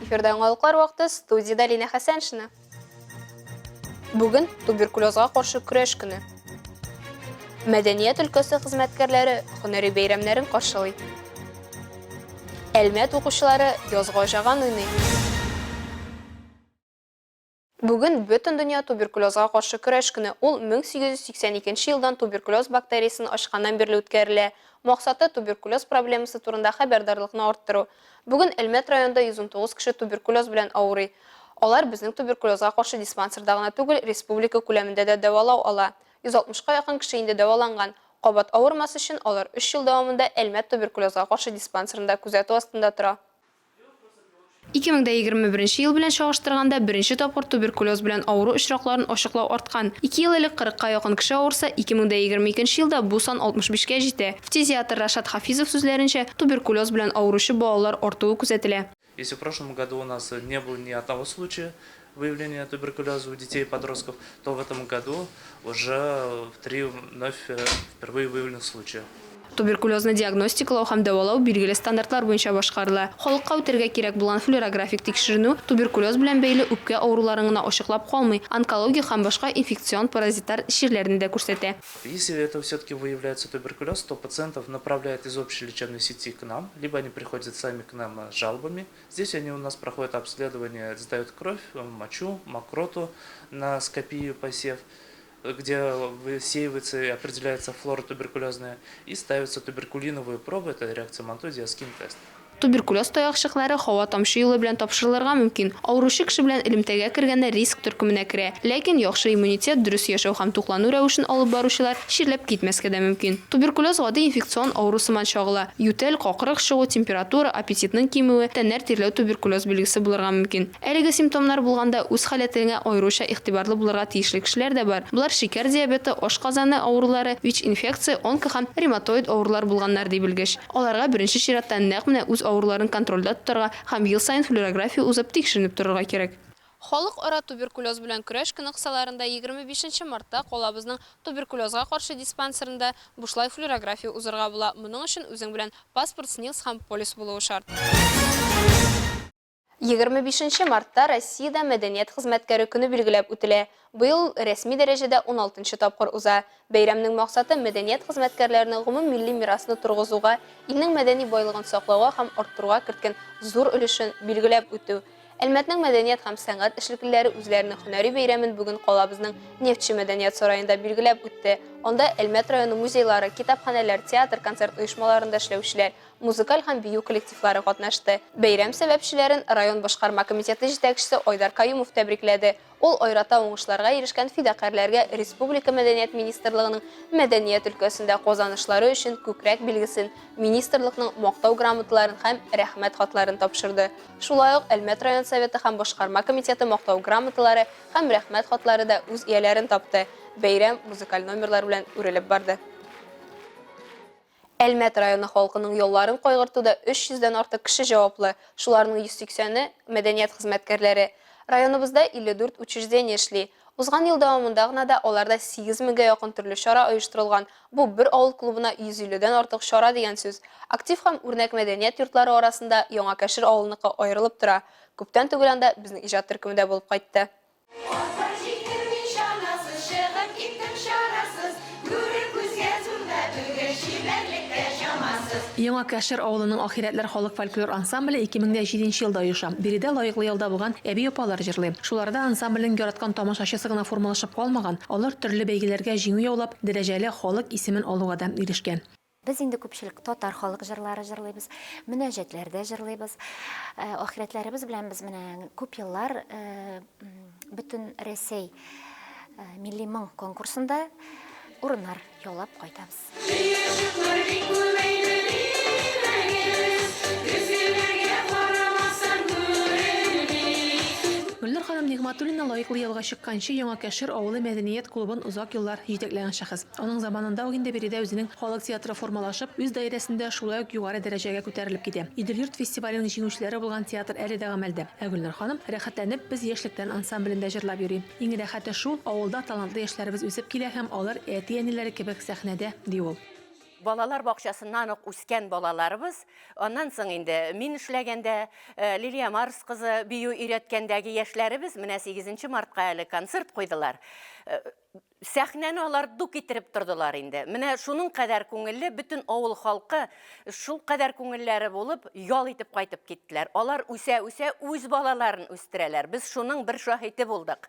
Эфирда яңалыклар вакыты, студиядә Линә Хәсәншина. Бүген туберкулезга каршы көрәш көне. Мәдәният өлкәсе хезмәткәрләре һөнәри бәйрәмнәрен каршылый. Әлмәт укучылары язгы аҗаган уйный. Бүген Бөтендөнья туберкулезга каршы көрәш көне. Ул 1882 елдан туберкулез бактериясен ачканнан бирле үткәрелә. Максаты, туберкулез проблемасы турында хәбәрдарлыкны арттыру. Бүген Әлмәт районында 119 кеше туберкулез белән авырый. Алар безнең туберкулезга каршы диспансерда гына түгел, республика күләмендә дә дәвалау ала. 160 ка якын кеше инде дәваланган. Кабат авырмас өчен алар өч ел дәвамында Әлмәт туберкулезга каршы диспансерында күзәтү астында тора. 2021 ел белән чагыштырганда, беренче тапкыр туберкулез белән авыру очракларын ачыклау арткан. Ике ел элек 40 ка якын кеше авырса, 2022 елда бу сан 65 кә җитә. Фтизиатр Рашат Хафизов сүзләренчә, туберкулез белән авыручы балалар артуы күзәтелә. Если в прошлом году у нас не было ни одного случая выявления туберкулеза у детей и подростков, то в этом году уже три вновь впервые выявленных случая. Туберкулезны диагностикалау һәм дәвалау билгеле стандартлар буенча башкарыла. Халыкка үтәргә кирәк булган флюорографик тикшеренү туберкулез белән бәйле үпкә авыруларын гына ачыклап калмый, онкологик һәм башка инфекцион-паразитар чирләрне дә күрсәтә. Если это все-таки выявляется туберкулез, то пациентов направляют из общей лечебной сети к нам, либо они приходят сами к нам с жалобами. Здесь они у нас проходят обследование, сдают кровь, мочу, мокроту на скопию посев, где высеивается и определяется флора туберкулезная, и ставятся туберкулиновые пробы, это реакция Манто, диаскин-тест. Туберкулез таякчыклары һава-тамчы юлы белән тапшырылырга мөмкин. Авыручы кеше белән элемтәгә кергәннәр риск төркеменә керә. Ләкин яхшы иммунитет, дөрес яшәү һәм туклану рәвешен алып баручылар чирләп китмәскә дә мөмкин. Туберкулез гади инфекцион авыру сыман чагыла. Ютәл, какрык чыгу, температура, аппетитның кимүе, тәннәр тирләү туберкулез билгесе булырга мөмкин. Әлеге симптомнар булганда үз халәтеңә аеруча игътибарлы булырга тиешле кешеләр дә бар. Болар шикәр диабеты, ашказаны авырулары, ВИЧ-инфекция, онко һәм ревматоид авырулар булганнар, ди белгеч. Аларга беренче чиратта нәкъ менә үз авыруларын контрольдә тотарга һәм ел саен флюорография узып, тикшеренеп торырга кирәк. Халыкара туберкулез белән көрәш көне кысаларында 25 нче мартта калабызның туберкулезга каршы диспансерында бушлай флюорография узырга була. Моның өчен үзең белән паспорт, СНИЛС һәм полис булуы шарт. 25 нче мартта Россиядә мәдәният хезмәткәре көне билгеләп үтелә. Быел ул рәсми дәрәҗәдә уналтынчы тапкыр уза. Бәйрәмнең максаты, мәдәният хезмәткәрләренең гомуммилли мирасны торгызуга, илнең мәдәни байлыгын саклауга һәм арттыруга керткән зур өлешен билгеләп үтү. Әлмәтнең мәдәният һәм сәнгать эшлеклеләре үзләренең һөнәри бәйрәмен бүген калабызның Нефтьче мәдәният сараенда билгеләп үтте. Анда Әлмәт районы музейлары, китапханәләр, театр-концерт оешмаларында эшләүчеләр, музыкаль һәм бию коллективлары катнашты. Бәйрәм сәбәпчеләрен район башкарма комитеты җитәкчесе Айдар Каюмов тәбрикләде. Ул аерата уңышларга ирешкән фидакарьләргә республика Мәдәният министрлыгының мәдәният өлкәсендә казанышлары өчен күкрәк билгесен, министрлыкның Мактау грамоталарын һәм Рәхмәт хатларын тапшырды. Шулай ук Әлмәт район Советы һәм башкарма комитеты Мактау грамоталары һәм Рәхмәт хатлары да үз ияләрен тапты. Бәйрәм музыкаль номерлар белән үрелеп барды. Әлмәт районы халкының ялларын кайгыртуда 300 дән артык кеше җаваплы, шуларның 180-е, мәдәният хезмәткәрләре. Районыбызда 54 учреждение эшли. Узган ел дәвамында гына да аларда 8 меңгә якын төрле чара оештырылган, бу бер авыл клубына 150 дән артык чара дигән сүз. Актив һәм үрнәк мәдәният йортлары арасында Яңа Кәшер авылыныкы аерылып тора. Күптән түгел анда безнең иҗат төркеме дә булып кайтты. Атка җиктем мин чанасыз, Чыгып киттем чарасыз, Бүре күзгә зур да түгел, Чибәрлектә чамасыз. Яңа Кәшер авылының Ахирәтләр халык фольклор ансамбле 2007 елда оеша. Биредә лаеклы ялда булган әби-апалар җырлый. Шуларда ансамбльнең яраткан тамашачысы гына формалашып калмаган, алар төрле бәйгеләргә җиңү яулап, дәрәҗәле халык исемен алуга да ирешкән. Без инде күпчелек татар халык җырлары җырлыйбыз, мөнәҗәтләр дә җырлыйбыз. Ахирәтләребез белән без менә күп еллар бөтен Рәсәй милли моң конкурсында урыннар яулап кайтабыз. Җыерчыклар бик күбәйде димәгез, Көзгеләргә карамасаң күренми. Гөлнур ханым Нигъмәтуллина лаеклы ялга чыкканчы Яңа Кәшер авылы мәдәният клубын озак еллар җитәкләгән шәхес. Аның заманында ук инде биредә үзенең халык театры формалашып, үз даирәсендә шулай ук югары дәрәҗәгә күтәрелеп китә. Идел-йорт фестиваленең җиңүчеләре булган театр әле дә гамәлдә. Ә Гөлнур ханым, рәхәтләнеп, Без яшьлектән ансамблендә җырлап йөри. Иң рәхәте шул, авылда талантлы яшьләребез үсеп килә һәм алар әти-әниләре кебек сәхнәдә, ди ул. Балалар бакчасыннан ук үскән балаларыбыз, аннан соң инде мин эшләгәндә, Лилия Марс кызы бию өйрәткәндәге яшьләребез менә сигезенче мартка әле концерт куйдылар. Сәхнәне алар ду китереп тордылар инде. Менә шуның кадәр күңелле, бөтен авыл халкы шул кадәр күңелләре булып, ял итеп кайтып киттеләр. Алар үсә-үсә үз балаларын үстерәләр. Без шуның бер шаһите булдык.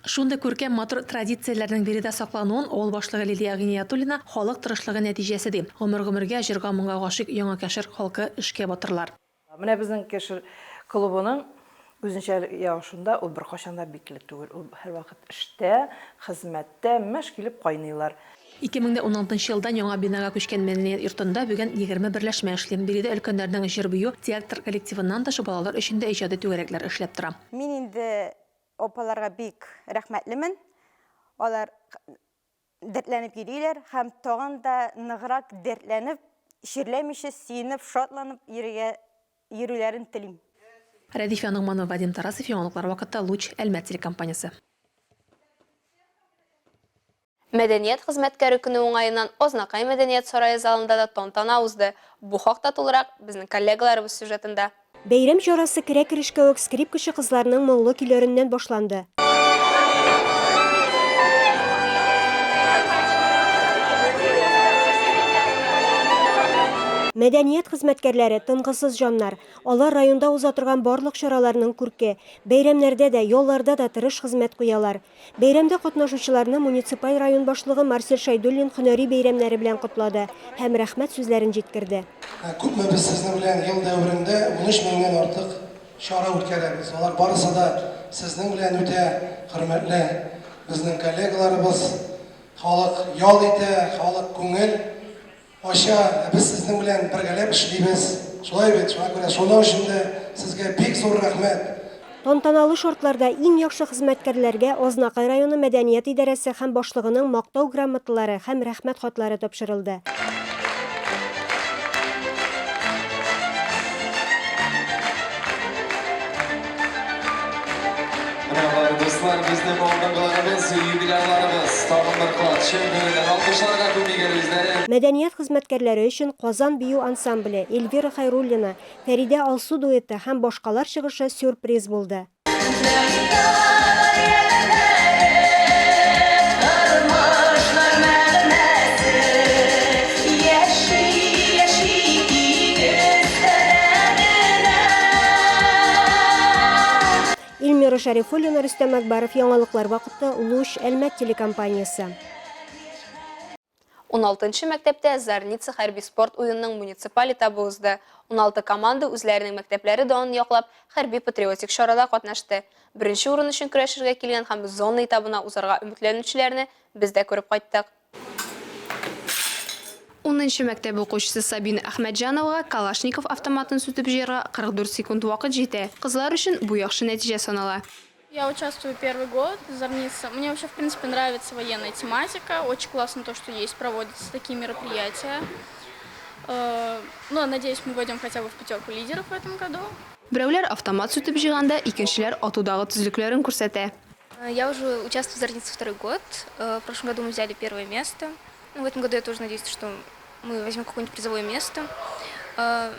Шундый күркәм матур традицияләрнең биредә саклануын авыл башлыгы Лилия Гыйниятуллина халык тырышлыгы нәтиҗәсе ди. Гомер-гомергә җырга-моңга гашыйк Яңа Кәшер халкы эшкә батырлар. Менә безнең Кәшер клубының үзенчәлек ягы шунда, ул беркайчан да бикле түгел, ул һәрвакыт эштә, хезмәттә, мәш килеп кайныйлар. 2016 елдан яңа бинага күчкән мәдәният йортында бүген 20 берләшмә эшли. Биредә өлкәннәрнең җыр-бию, театр коллективыннан тыш балалар өчен дә иҗади түгәрәкләр эшләп тора. Мин инде Апаларга бик рәхмәтлемен. Алар дәртләнеп йөриләр һәм тагын да ныграк дәртләнеп, чирләмичә, сөенеп, шатланып йөрергә йөрүләрен телим. Рәдифә Ногманова, Вадим Тарасов, Яңалыклар вакыты, Луч, Әлмәт телекомпаниясе. Мәдәният хезмәткәре көне уңаеннан Азнакай мәдәният сарае залында да тантана узды. Бу хакта тулырак безнең коллегаларыбыз сюжетында. Бәйрәм чарасы керә-керешкә үк скрипкачы кызларның моңлы көйләреннән башланды. Мәдәният хезмәткәрләре, тынгысыз җаннар. Алар районда уза торган барлык чараларның күрке. Бәйрәмнәрдә дә, ялларда да тырыш хезмәт куялар. Бәйрәмдә катнашучыларны муниципаль район башлыгы Марсель Шәйдуллин һөнәри бәйрәмнәре белән котлады һәм рәхмәт сүзләрен җиткерде. Күпме без сезнең белән ел дәверендә 13 меңнән артык чара үткәрәбез. Алар барысы да сезнең белән үтә, хөрмәтле безнең коллегаларыбыз. Халык ял итә, халык күңел Ача, ә без сезнең белән бергәләп эшлибез. Шулай бит? Шуңа күрә шуның өчен дә сезгә бик зур рәхмәт. Тантаналы шартларда иң яхшы хезмәткәрләргә Азнакай районы мәдәният идарәсе һәм башлыгының Мактау грамоталары һәм Рәхмәт хатлары тапшырылды. Менә алар, дуслар, безнең алдынгыларыбыз, юбилярларыбыз. Тагын бер кат чын күңелдән алкышларга күмик әле үзләрен. Мәдәният хезмәткәрләре өчен Казан бию ансамбле, Эльвира Хәйруллина, Фәридә Алсу дуэты һәм башкалар чыгышы сюрприз булды. Эльмира Шәрифуллина, Рөстәм Әкбаров, Яңалыклар вакыты, Луч, Әлмәт телекомпаниясе. Уналтынчы мәктәптә Зарница хәрби-спорт уенының муниципаль этабы узды. 16 команда үзләренең мәктәпләре данын яклап, хәрби-патриотик чарада катнашты. Беренче урын өчен көрәшергә килгән һәм зона этабына узарга өметләнүчеләрне без дә күреп кайттык. Унынчы мәктәп укучысы Сабина Әхмәтҗановага Калашников автоматын сүтеп җыярга 44 секунд вакыт җитә. Кызлар өчен бу яхшы нәтиҗә санала. Я участвую первый год в Зарнице. Мне вообще, в принципе, нравится военная тематика. Очень классно то, что есть, проводятся такие мероприятия. Э, ну, надеюсь, мы войдем хотя бы в пятерку лидеров в этом году. Берәүләр автомат сүтеп җыйганда, икенчеләр атудагы төзлекләрен күрсәтә. Я уже участвую в Зарнице второй год. Э, в прошлом году мы взяли первое место. Ну, в этом году я тоже надеюсь, что мы возьмем какое-нибудь призовое место. Э,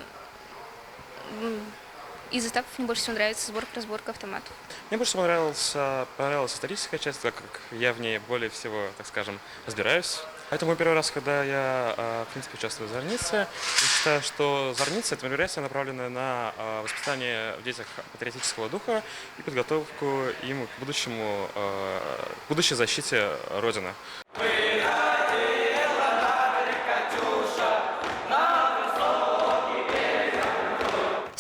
из этапов мне больше всего нравится сборка-разборка автоматов. Мне больше всего понравился, понравилась историческая часть, так как я в ней более всего, так скажем, разбираюсь. Это мой первый раз, когда я, э, в принципе, участвую в «Зарнице». Я считаю, что «Зарница» — это мероприятие, направленное на э, воспитание в детях патриотического духа и подготовку им к будущему, э, к будущей защите Родины.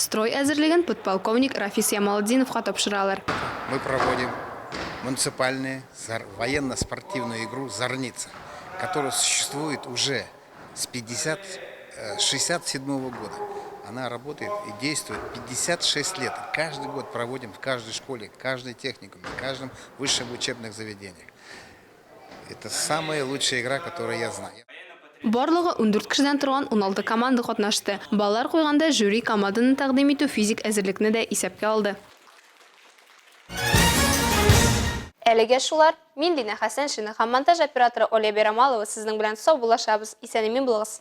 Строй әзерлеген подполковник Рафис Ямалетдиновка тапшыралар. Мы проводим муниципальную военно-спортивную игру «Зарница», которая существует уже с 50, 67 э, года. Она работает и действует 56 лет. Каждый год проводим в каждой школе, каждой техникуме, в каждом высшем учебных заведениях. Это самая лучшая игра, которую я знаю. Барлыгы 14 кешедән торган 16 команда катнашты. Баллар куйганда жюри команданы тәкъдим итү физик әзерлекне дә исәпкә алды. Әлегә шулар. Мин Динә Хәсәншина һәм монтаж операторы Оля Берамалова сезнең белән саубуллашабыз. Исән-имин булыгыз.